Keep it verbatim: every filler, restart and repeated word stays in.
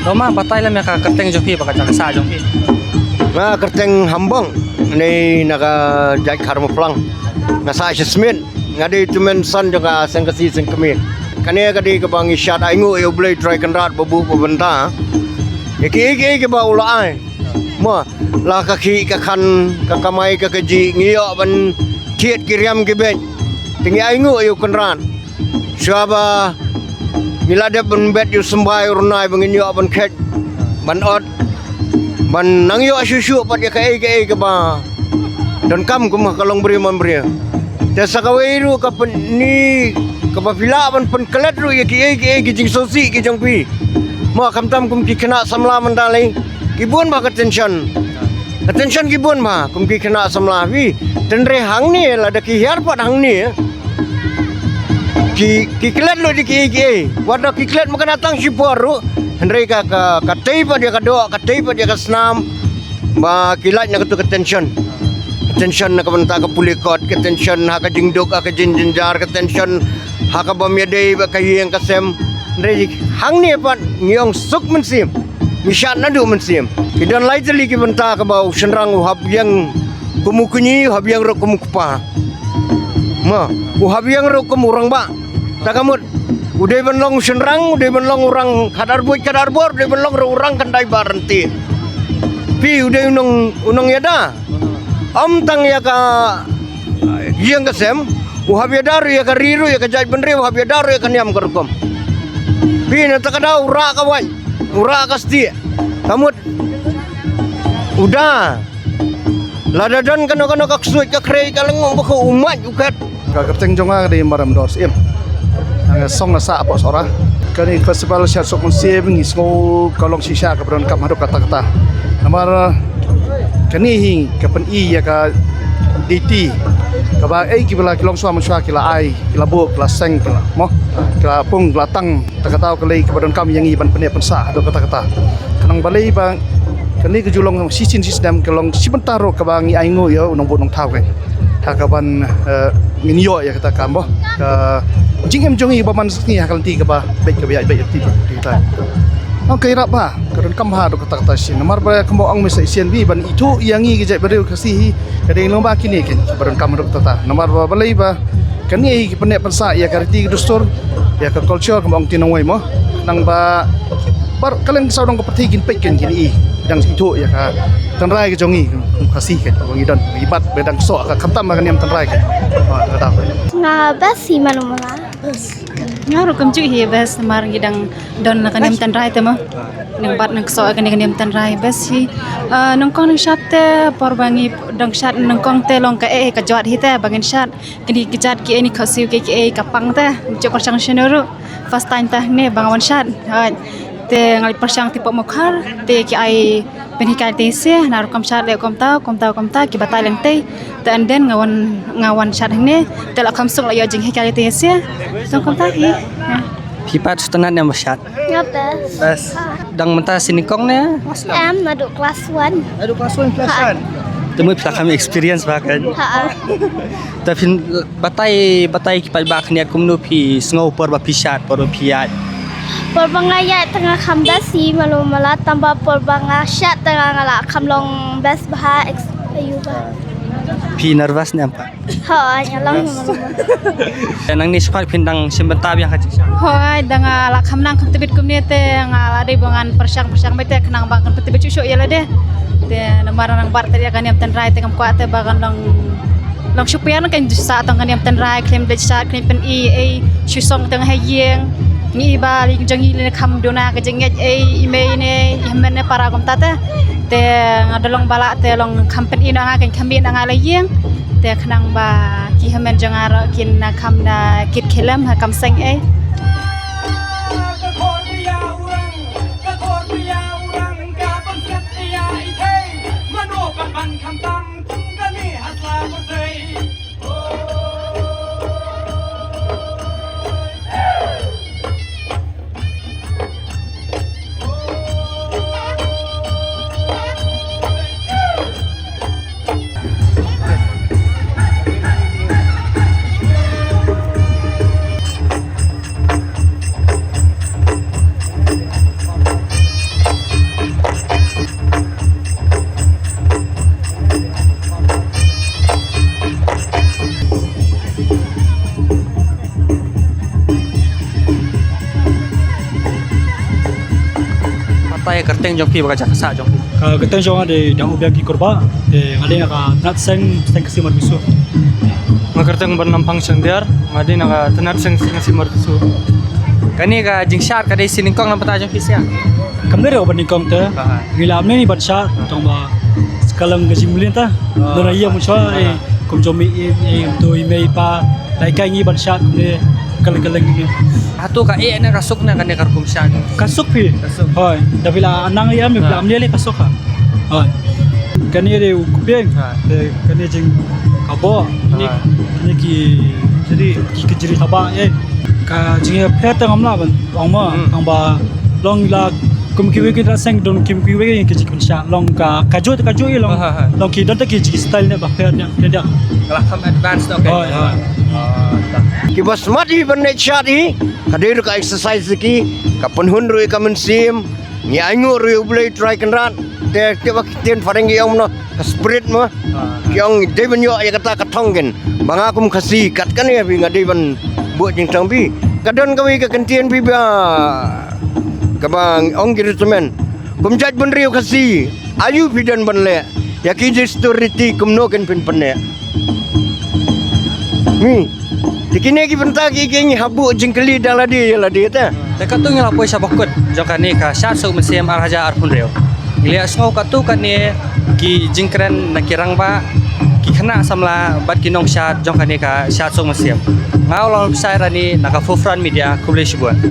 To ma, batai lem ïa ka kyrteng jong phi bad ka jaka sah jong phi. Nga kyrteng Hambong, nga dei na ka jaid Khar Maplang. Nga sah sha Smit, nga dei tymmen san jong ka seng khasi seng kmie. Kane ka dei kaba ngi shad ainguh ïa U Blei Trai Kynrad ba buh ba bynta ïa kiei kiei kiba u la ai. Mo, la ka khih ka khan, ka kamai ka kajih, ngi ïoh ban thied ki riam ki beit. Te ngi ainguh ïa U Kynrad. Shuwa ba ngi la dep ban bet ïa u symbai u rnai ba ngin ïoh ban khet, ban ot, ban nang ïoh shuh shuh pat ïa kaei kaei kaba donkam kum ha ka longbriew manbriew. Te sa kawei ruh ka pyni kaba phi lah ban pynklet ruh ïa kiei kiei ki jingsngewsih ki jong phi. Mo, khamtam kum ki khynnah samla mynta lei ki bun bha ka tension. Ka tension ki bun bha kum ki khynnah samla phi. Te hynrei hangne lada ki hiar pat hangne, ki, ki klet lut ïa kiei kiei. Wat la ki klet ma ka na tang shipor ruh, hynrei ka, ka, ka tei pat ïa ka doh, ka tei pat ïa ka snam. Ba ki lait na katu ka tension. Ka tension na ka bynta ka pule kot, ka tension ha ka jingduk, ha ka jingjynjar, ka tension ha ka bym ïadei bad ka ïing ka sem. Hynrei hangne pat ngi ong suk mynsiem. Ngi shad naduh mynsiem. Ki don lai tylli ki bynta kaba u shynrang u hap ïeng kum u kñi, u hap ïeng ruh kum u kpa. Ma, u hap ïeng ruh kum u rangbah. Ta ka mut, u dei ban long u shynrang, u dei ban long u rang khadar buit khadar bor, u dei ban long ruh u rang khyndai bar ryntih. Phi, u dei u nong, u nongïada. Ym tang ïa ka ïing ka sem, u hap ïada ruh ïa ka ri ruh, ïa ka jaitbynriew, u hap ïada ruh ïa ka niam ka rukom. Phi, na ta ka daw u rah ka wait, u rah ka stieh. Ka mut u da. Lada don kano kano ka ksuid ka khrei ka lyngngoh ba ka u mait u khet. Ka kyrteng jong nga ka dei Maram Dor Syiem. Nga song nga sah hapoh Sohra. Kane ka festival Shad Suk Mynsiem ngi sngew ka long shisha kaba donkam haduh katta katta. Namar kane hi ka pyni ïa ka deity kaba ei kiba la ki longshuwa mynshuwa ki la ai, ki la buh, ki la seng, ki la, mo, ki la pung, ki la tang. Ta kata ka lei kaba donkam ïa ngi ban pynneh pynsah haduh katta katta. Khnang balei ba kane ka ju long shisien shisnem, ka long shi bynta ruh kaba ngi ainguh ïa u nongbuh nongthaw kein. Ha kaban, eh, ngin ïoh ïa kata ka mo, ka jingim jong ngi ba man sngi ha ka lynti kaba beit kaba ïaid beit ïa ka lynti ba kita. Ong ka ïarap bha, ka donkam bha haduh katta katta shisien. Namar ba kumba ong mynta shisien, ba ban ithuh ïa ngi ki jaitbynriew Khasi hi, ka dei long ba kine kein ba donkam haduh katta katta. Namar ba balei ba kane hi ki pynneh pynsah ïa ka riti ka dustur, ïa ka culture, kumba ong Tin Nongwei mo. Khnang ba baroh kylleng saw dong ka pyrthei kin peit kein, kin i, dang ithuh ïa ka tynrai ka jong ngi kum Khasi kein, ba ngi don, ba ngi bat, ba dang soh ka, khamtam ka niam tynrai kein. Ba ka dang. Nga best hi malu mala. Nga ruh kumjuh hi best, namar ngi dang don ka niam tynrai te mo. Nang bat nang soh ka niam tynrai best hi. Ah, nyngkong nang shad te, por ba ngi dang shad nyngkong te long kaei ka jot hi te ba ngin shad. Kine ki jait kiei, ne khawsiew kiei kiei, ka pang te, ngim ju pyrshang shano ruh. First time te hangne ba nga wan shad. Hooid. Te nga la pyrshang te pok Mawkhar, te ki ai pynhikai te se, na rukom shad leh kumta, kumta, kumta, ki batai lehse. Te and then nga wan, nga wan shad hangne, te la kham suk la ïoh jinghikai te se. Te kumta hi. Phi pat sngewtynnat ne em ba shad? Nga best. Best. Dang mynta sien nyngkong ne? Em, naduh class one. Naduh class one, class one. Te mut phi la kham experience bha kein. Ha. Te phin batai, batai ki paidbah khyndiat kumno phi sngew por ba phi shad, por ba phi ïaid. Por ba nga ïaid te nga kham best hi malu mala, tangba por ba nga shad te nga la kham long best bha, ex-, ayu bha. Phi nervous ne em pat? Hooid, nga long hi malu mala. Te nangne shakhmat phin dang shim bynta biang ha ka jingshad? Hooid, da nga la kham nang kham tbit kumne te nga la dei ba ngan pyrshang pyrshang beit te khnang ba ngan pyntbit shuh shuh ïa lade. Te namar nang bat te ïa ka niam tynrai te ngam kwah te ba kan long, long shu pyrshang kan ju sah tang ka niam tynrai, khlem dei shad, khlem pyni ei shu song tang ha ïing. Ngi i ba ïing jong ngi lei kham duna ka jingngeit ei, i mei ne i hynmen ne para kumta te. Te nga da long ba lah te long kham pyni na nga, kan kham mih na nga la ïing. Te khnang ba ki hynmen jong nga ruh kin nang kham da kit khlem ha kam seng ei. Pae kyrteng jong phi bad ka jaka sah jong phi. Ka kyrteng jong nga dei Dang Ubiang ki Kurbah. Te nga dei na ka tnat seng, seng Khasi Marbisu. Nga kyrteng Ban Nampang Shangdiar, nga dei na ka tnat seng, seng Khasi Marbisu. Kane ka jingshad ka dei shi nyngkong na ka bynta jong phi sha? Kam dei ruh ban nyngkong te. Ngi la mih ni ban shad, tang ba sha ka long ka jingmlien te. Don ai ïa mu shwa, eh, kum jong mi, eh, eh, to i mei pa. Lai kai ngi ban shad ne, ka leng ka leng ngi. Hato ka eh ne ka suk ne kane ka rukom shad? Ka suk phi. Ka suk. Hoi, da phi la nang ïa mi, phi la mlien le ka suk ha. Hoi. Kane dei u kpieng. Te kane jingkhaboh. Kane, kane ki jri, ki, ki jri khaboh, eh. Ka jingïapher te ngam lah ban ong mo, tang ba long la kum kiwei ki tnat seng don kum kiwei ki jingpynshad long ka, kajuh te kajuh i long, long ki don te ki jingstyle ne ba pher ne, ne. Ka la kham advance noh. Hoi, hoi. Ki ba smat i ban leit shad i, ka dei ruh ka exercise ki, ka pynhun ruh i ka mynsiem, ngi ainguh ruh ïa U Blei Trai Kynrad, te te ba ki ktien phareng ki ong mo, ka spirit mo. Ki ong dei ban ïoh ïa kata ka thong ken. Ba nga kum Khasi kat kane phi nga dei ban buh jingthong phi. Ka don kawei ka kyntien phi ba kaba ong ki riewtymmen. Kum jait bynriew Khasi, aïu phi don ban leh? Ïa ki jistur riti kumno kin phin pynneh? Mi. Te kine ki bynta ki, ki ngi hap buh jingkylli da lade ïa lade te. Te katto ngi la poi sha ba kut jong kane ka shad suk mynsiem ar hajar arphew hynriew. Ngi la ïa sngew katto katne ki jingkren na ki rangbah, ki khynnah samla bad ki nongshad jong kane ka shad suk mynsiem. Nga u Longpsai Rani na ka Forefront Media, khublei shibun.